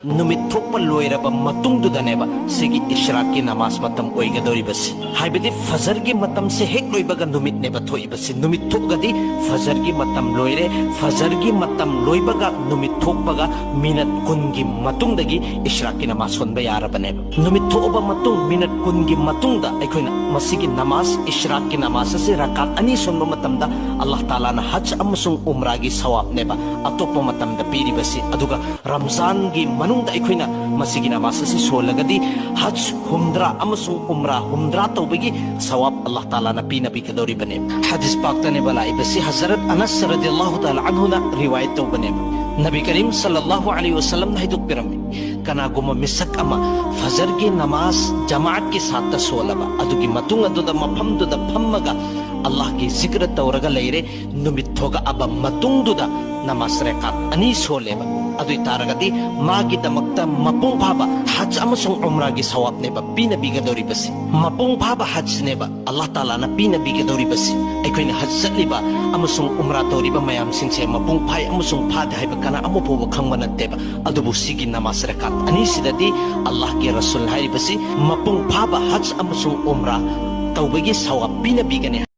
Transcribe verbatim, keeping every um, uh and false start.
ꯅꯨꯃꯤꯠ ꯊꯣꯛꯄ ꯂꯣꯏꯔꯕ ꯃꯇꯨꯡꯗꯨꯗꯅꯦꯕ ꯁꯤꯒꯤ ꯏꯁ꯭ꯔꯥꯛꯀꯤ ꯅꯃꯥꯖ ꯃꯇꯝ ꯑꯣꯏꯒꯗꯧꯔꯤꯕꯁꯤ꯫ ꯍꯥꯏꯕꯗꯤ ꯐꯖꯔꯒꯤ ꯃꯇꯝꯁꯦ ꯍꯦꯛ ꯂꯣꯏꯕꯒ ꯅꯨꯃꯤꯠꯅꯦꯕ ꯊꯣꯛꯏꯕꯁꯤ꯫ ꯅꯨꯃꯤꯠ ꯊꯣꯛꯑꯒꯗꯤ ꯐꯖꯔꯒꯤ ꯃꯇꯝ ꯂꯣꯏꯔꯦ꯫ ꯐꯖꯔꯒꯤ ꯃꯇꯝ ꯂꯣꯏꯕꯒ ꯅꯨꯃꯤꯠ ꯊꯣꯛꯄꯒ ꯃꯤꯅꯠ ꯀꯨꯟꯒꯤ ꯃꯇꯨꯡꯗꯒꯤ ꯏꯁ꯭ꯔꯥꯛꯀꯤ ꯅꯃꯥꯖ ꯁꯣꯟꯕ ꯌꯥꯔꯕꯅꯦꯕ꯫ ꯅꯨꯃꯤꯠ ꯊꯣꯛꯑꯕ ꯃꯇꯨꯡ ꯃꯤꯅꯠ ꯀꯨꯟꯒꯤ ꯃꯇꯨꯡꯗ ꯑꯩꯈꯣꯏꯅ ꯃꯁꯤꯒꯤ ꯅꯃꯥꯖ, ꯏꯁ꯭ꯔꯥꯛꯀꯤ ꯅꯃꯥꯖ ꯑꯁꯤ ꯔꯀꯥꯠ ꯑꯅꯤ ꯁꯣꯟꯕ ꯃꯇꯝꯗ ꯑꯜꯂꯥꯍ ꯇꯥꯂꯥꯅ ꯍꯖ ꯑꯃꯁꯨꯡ ꯎꯝꯔꯥꯒꯤ ꯁꯋꯥꯕꯅꯦꯕ ꯑꯇꯣꯞꯄ ꯃꯇꯝꯗ ꯄꯤꯔꯤꯕꯁꯤ꯫ ꯑꯗꯨꯒ ꯔꯝꯖꯥꯟꯒꯤ ꯃꯅꯨꯡꯗ ꯑꯩꯈꯣꯏꯅ ꯃꯁꯤꯒꯤ ꯅꯃꯥꯖ ꯑꯁꯤ ꯁꯣꯜꯂꯒꯗꯤ ꯍꯖ ꯍꯨꯝꯗ꯭ꯔꯥ ꯑꯃꯁꯨꯡ ꯎꯝꯔꯥ ꯍꯨꯝꯗ꯭ꯔꯥ ꯇꯧꯕꯒꯤ ꯁꯋꯥꯕ ꯑꯜꯂꯥꯍ ꯇꯥꯂꯥꯅ ꯄꯤꯅꯕꯤꯒꯗꯧꯔꯤꯕꯅꯦ꯫ ꯍꯗꯤꯁ ꯄꯥꯛꯇꯅꯦꯕ ꯂꯥꯛꯏꯕꯁꯤ꯫ ꯍꯖꯔꯠ ꯑꯅꯁ ꯔꯗꯤꯌꯜꯂꯥꯍꯨ ꯇꯥꯂꯥ ꯑꯟꯍꯨꯅ ꯔꯤꯋꯥꯌꯠ ꯇꯧꯕꯅꯦꯕ꯫ ꯅꯕꯤ ꯀꯔꯤꯝ ꯁꯜꯂꯜꯂꯥꯍꯨ ꯑꯂꯩꯍꯤ ꯋꯁꯜꯂꯝꯅ ꯍꯥꯏꯗꯣꯛꯄꯤꯔꯝꯃꯤ, ꯀꯅꯥꯒꯨꯝꯕ ꯃꯤꯁꯛ ꯑꯃ ꯐꯖꯔꯒꯤ ꯅꯃꯥꯖ ꯖꯃꯥꯑꯠꯀꯤ ꯁꯥꯠꯇ ꯁꯣꯜꯂꯕ, ꯑꯗꯨꯒꯤ ꯃꯇꯨꯡ ꯑꯗꯨꯗ ꯃꯐꯝꯗꯨꯗ ꯐꯝꯃꯒ ꯑꯜꯂꯥꯍꯒꯤ ꯖꯤꯀ꯭ꯔ ꯇꯧꯔꯒ ꯂꯩꯔꯦ, ꯅꯨꯃꯤꯠ ꯊꯣꯛꯂꯛꯑꯕ ꯃꯇꯨꯡꯗꯨꯗ ꯅꯃꯥꯖ ꯔꯀꯥꯠ ꯑꯅꯤ ꯁꯣꯜꯂꯦꯕ, ꯑꯗꯨ ꯑꯣꯏ ꯇꯥꯔꯒꯗꯤ ꯃꯥꯒꯤꯗꯃꯛꯇ ꯃꯄꯨꯡ ꯐꯥꯕ ꯍꯖ ꯑꯃꯁꯨꯡ ꯎꯝꯔꯥꯒꯤ ꯁꯋꯥꯕꯅꯦꯕ ꯄꯤꯅꯕꯤꯒꯗꯧꯔꯤꯕꯁꯤ꯫ ꯃꯄꯨꯡ ꯐꯥꯕ ꯍꯖꯅꯦꯕ ꯑꯜꯂꯥꯍ ꯇꯥꯂꯥꯅ ꯄꯤꯅꯕꯤꯒꯗꯧꯔꯤꯕꯁꯤ꯫ ꯑꯩꯈꯣꯏꯅ ꯍꯖ ꯆꯠꯂꯤꯕ ꯑꯃꯁꯨꯡ ꯎꯝꯔꯥ ꯇꯧꯔꯤꯕ ꯃꯌꯥꯝꯁꯤꯡꯁꯦ ꯃꯄꯨꯡ ꯐꯥꯏ ꯑꯃꯁꯨꯡ ꯐꯥꯗꯦ ꯍꯥꯏꯕ ꯀꯅꯥ ꯑꯃ ꯐꯥꯎꯕ ꯈꯪꯕ ꯅꯠꯇꯦꯕ꯫ ꯑꯗꯨꯕꯨ ꯁꯤꯒꯤ ꯅꯃꯥꯖ ꯔꯀꯥꯠ ꯑꯅꯤꯁꯤꯗꯗꯤ ꯑꯜꯂꯥꯍꯒꯤ ꯔꯁꯨꯜ ꯍꯥꯏꯔꯤꯕꯁꯤ ꯃꯄꯨꯡ ꯐꯥꯕ ꯍꯖ ꯑꯃꯁꯨꯡ ꯎꯝꯔꯥ ꯇꯧꯕꯒꯤ ꯁꯋꯥꯕ ꯄꯤꯅꯕꯤꯒꯅꯤ꯫